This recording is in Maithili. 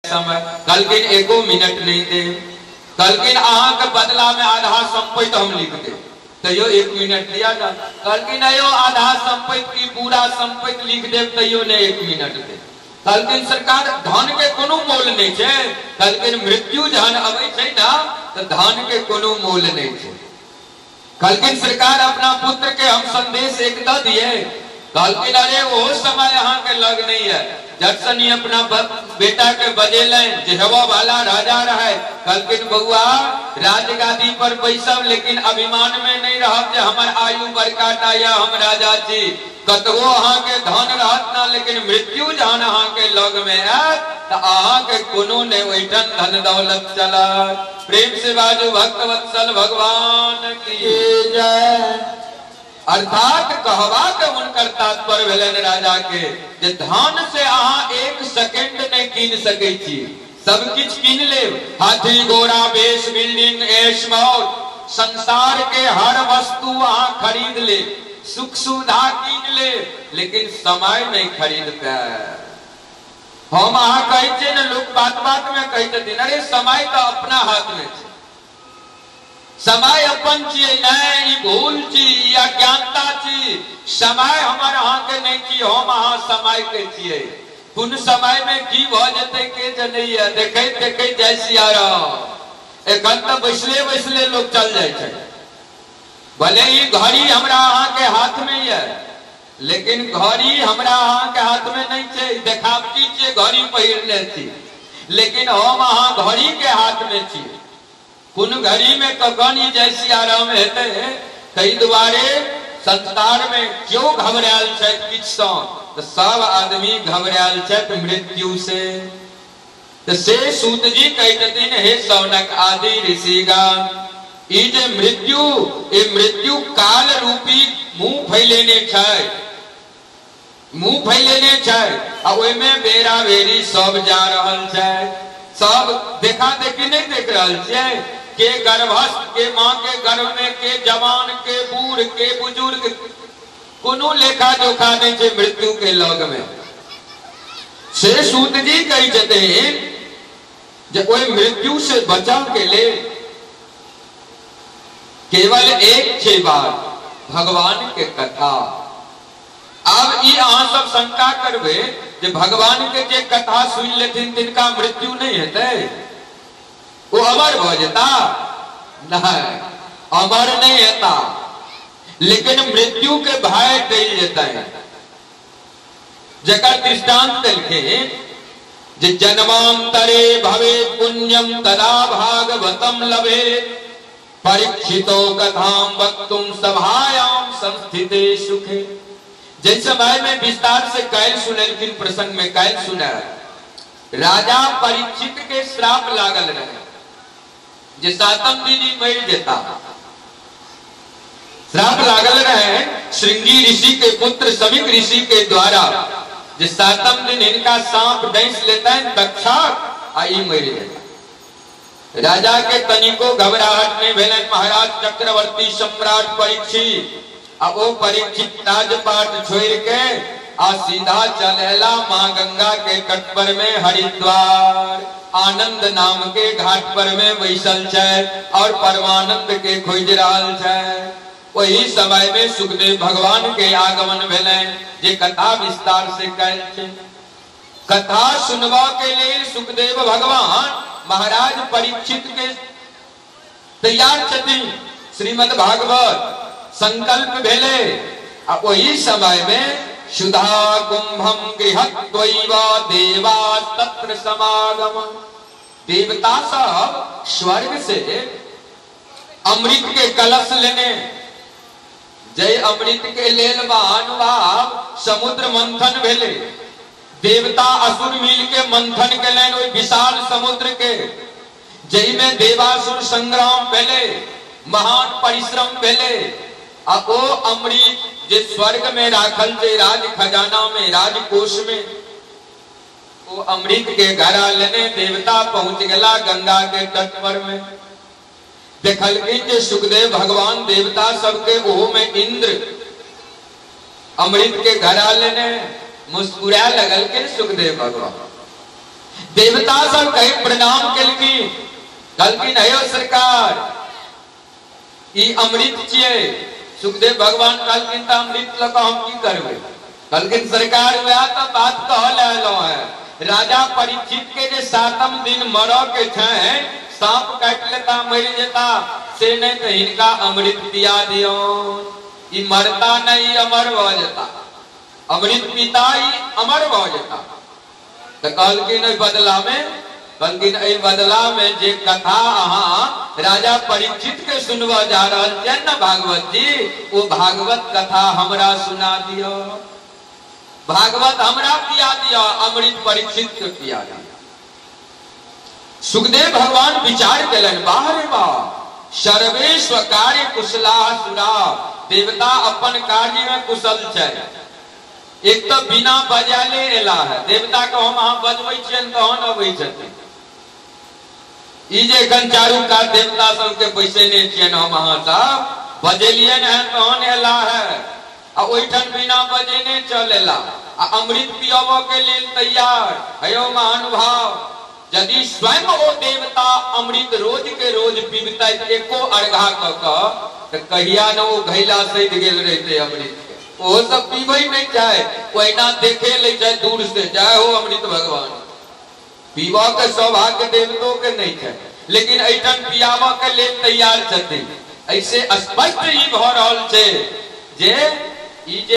समय। कहलखिन एको मिनट नहीं दे। कहलखिन अहाँ के बदला में आधा संपत्ति हम लिख दे, तैयो 1 मिनट दिया ना। कहलखिन अयो आधा संपत्ति की पूरा संपत्ति लिख दे, तैयो ने 1 मिनट दे। कहलखिन सरकार धन के कोनो मोल नहीं छै। कहलखिन मृत्यु जहन अबै छै ना तो धन के कोनो मोल नहीं छै। कहलखिन सरकार अपना पुत्र के हम संदेश एक दऽ दिए। कहलखिन अरे वो समय अहाँ के लग नहीं है। जटसनी अपना बेटा के बजेलनि जे हेबऽ वाला राजा रहे। कहलखिन बउआ राजगादी पर बैसब लेकिन अभिमान में नहीं रहब जे हमर आयु बड़का टा या हम राजा छी। कतबो अहाँ के धन रहत ना, लेकिन मृत्यु जहन अहाँ के लग में आयत तो अहाँ के कोनो ने ओहिठाम धन दौलत चलत। प्रेम से बाजू भक्त वत्सल भगवान की जय। अर्थात कहबाक हुनकर तात्पर्य भेलनि राजा के जे धन से अहाँ 1 सेकेंड नहीं कीन सकै छी, सब किछु कीन लेब, हाथी घोड़ा बेस बिल्डिंग ऐश मौज, संसार के हर वस्तु अहाँ खरीद ले, सुख सुविधा कीन ले, लेकिन समय नहीं खरीद पाए। हम अहाँ कहै छियै ने, लोक बात बात में कहै छथिन अरे समय तो अपना हाथ में छै, समय अपन छियै। नहीं, ई भूल छी, ई अज्ञानता छी। समय हमर अहाँ के नहीं छी, हम अहाँ समय के छियै। कोन समय में की भऽ जेतै के जनैया। देखैत देखैत जय सिया राम। एखन तऽ बैसले बैसले लोक चल जाइ छै। भले ही घड़ी हमरा अहाँ के हाथ में यऽ, लेकिन घड़ी हमरा अहाँ के हाथ में नहीं छै। देखावटी छियै, घड़ी पहिरने छी, लेकिन हम अहाँ घड़ी के हाथ में छी। कोन घड़ी में कखन ई जय सिया राम हेतै, ताहि दुआरे संसार में क्यों घबरायल छथि किछु तऽ सब आदमी घबरायल छथि मृत्यु से। तऽ से सूत जी कहै छथिन हे शौनक आदि ऋषिगण, ई जे मृत्यु, ई मृत्यु काल रूपी मुंह फैलेने छै, मुंह फैलेने छै आ ओहिमे बेरा बेरी सब जा रहल छै। सब देखा देखी नहीं देख रहल छियै, के गर्भस्थ, के माँ के गर्भ में, के जवान, के बूढ़, के बुजुर्ग, कोनो लेखा जोखा नहीं छै मृत्यु के लग में। से सूत जी कहै छथिन जे ओहि मृत्यु से बचाव के लेल केवल एक छै बात, भगवान के कथा। अब ई अहाँ सब शंका करबै जे भगवान के जे कथा सुनि लेथिन तिनका मृत्यु नहीं हेतै, वो अमर भऽ जेता? नहीं, अमर नहीं हेता, लेकिन मृत्यु के भय टलि जेतै। जकर दृष्टांत देलखिन जे जन्मांतरे भवे पुण्यम तदा भागवतम लभे, परीक्षितो कथां वक्तुम सभायाम संस्थिते सुखे। जै समय में विस्तार से काल्हि सुनेलखिन, प्रसंग में काल्हि सुनायल, राजा परीक्षित के श्राप लागल रहे जे 7 दिन ही मरि जेता। श्राप लागल रहे श्रृंगी ऋषि के पुत्र समीक ऋषि के द्वारा जे 7 दिन हिनका सांप डैस लेतनि तक्षक आ ई मरि जेता। राजा के तनिको घबराहट नहीं भेलनि। महाराज चक्रवर्ती सम्राट परीक्षित, आ ओ परीक्षित राजपाट छोड़ के आ सीधा चल एला माँ गंगा के तट पर में हरिद्वार, आनंद नाम के घाट पर में बैसल छै और परमानंद के खोज रहल छै। वही समय में सुखदेव भगवान के आगमन भेलनि, जे कथा विस्तार से कैल छै। कथा सुनबा के लेल सुखदेव भगवान महाराज परीक्षित के तैयार छथिन। श्रीमद् भागवत संकल्प भेले आ वही समय में सुधा कुंभम गृहत्वैव देवा तत्र समागम, देवता सब स्वर्ग से अमृत के कलश लेने, जय अमृत के लेल महानुभाव समुद्र मंथन भेले। देवता असुर मिल के मंथन केलनि ओहि विशाल समुद्र के, जाहिमे देवासुर संग्राम भेले, महान परिश्रम भेले। आ ओ अमृत जे स्वर्ग में राखल छै राज खजाना में, राजकोष में, ओ अमृत के घड़ा लेने देवता पहुंच गेला गंगा के तट पर में। देखलखिन जे सुखदेव भगवान देवता सबके ओहो में इंद्र अमृत के घड़ा लेने मुस्कुरा लगलखिन सुखदेव भगवान। देवता सब कहीं प्रणाम केलखिन, कहलखिन हयो सरकार ई अमृत छियै। सुखदेव भगवान कहलखिन तऽ अमृत लऽ कऽ हम की करबै? कहलखिन सरकार वएह तऽ बात कहल एलहुँ हेँ, राजा परीक्षित के जे 7म दिन मरऽ के छनि, सांप काटि लेता मरि जेता, से नहि तऽ हिनका अमृत पिया दियौन, ई मरता नहि अमर भऽ जेता, अमृत पीता ई अमर भऽ जेता। तऽ कहलखिन एहि बदला में, कहलखिन एहि बदला में जे कथा अहाँ राजा परीक्षित के सुनबऽ जा रहल छियनि ने भागवत जी, ओ भागवत कथा हमरा सुना दियौ, भागवत हमरा पिया दियौ, अमृत परीक्षित के पिया दियौ। सुखदेव भगवान विचार केलनि, वाह रे वाह, सर्वे स्वकार्य कुशला सुरा, देवता अपन कार्य में कुशल छै। एक तो बिना बजाले एला है, देवता के हम अहाँ बजबै छियनि तहन अबै छथिन। ई जे एखन चारू कात देवता सबके बैसेने छियनि हम अहाँ सब, बजेलियनि हेँ तहन एला है, आ ओहिठाम बिना बजेने चल एला, आ अमृत पियाबऽ के लेल तैयार। हयो महानुभाव, यदि स्वयं ओ देवता अमृत रोज के रोज पीबतै एको अर्घा कऽ कऽ, तऽ कहिया ने ओ घैला सधि गेल रहितै अमृत के। ओहो सब पीबै नहि चाहे, ओहिना देखे लै छै दूर से, जय हो अमृत भगवान। पीबऽ के सौभाग्य देवतो के नहि छै, लेकिन एहिठाम पियाबऽ के लेल तैयार छथिन। ऐसे स्पष्ट ई भऽ रहल छै जे ई जे